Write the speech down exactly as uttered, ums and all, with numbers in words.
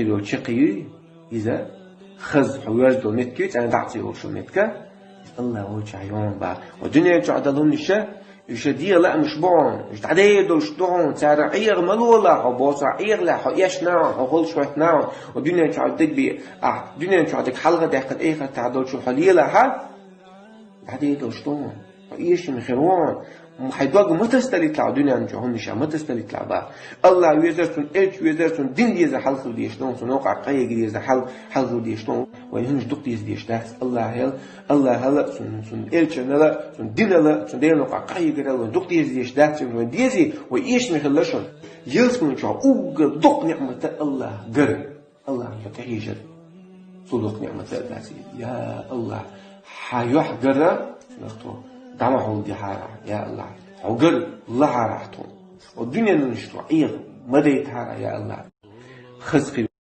йолу чаккхе ю иза, хаза хьо верза долу меттиг ю, цӀена дӀа а ца йолуш йолу меттиг, иза Аллах волчохь ю хьуна бах. Хьо дуьнен чохь долу хӀуманаш, уьш дегӀан лаамаш бу хьуна, уьш дӀадер долуш ду хьуна, цара Ӏеха ма лолахь хьо, босахь Ӏехалахь хьо, эшна хьуна, хьо холчу хӀоьттина хьуна, хьо дуьнен чохь дерг бе, ахь дуьнен чохь дерг хьалха даьккхина, эхартахь долчу хьо лелахь, дӀадер долуш ду хьуна. Хьо эшна хир ву хьуна. Хьайн дог ма тасадалийталахь, дуьнен чохь хӀуманаш ма тасадалийталахь бах. Аллах везар, цуьнан элча везар, цуьнан дин дезар хьал хила дезаш ду хьуна, цуьнан новкъахь къахьега дезар хьал, хьал хила дезаш ду хьуна. Вайн хӀуманаш дукха деза дезаш дац. Аллахьал, Аллахьал а, цуьнан, цуьнан элчанал а, цуьнан динал а, цуьнан Делан новкъахь къахьегарал вайн дукха деза дезаш дац, вайн дезий, вай эшна хилла шуна. Ялсамани чохь уггар доккха ниъмат Аллах гар. Аллахьна тӀехьежар. Цул доккха ниъмат дац. Я Аллах, хьан юьхь гар, нах тхо дӀа ма хьулдехьара, я Аллах. Хьо гар лахьара тхо. Хьо дуьненан тхо Ӏеха ма дайтахьара, я Аллах. Хаза кхин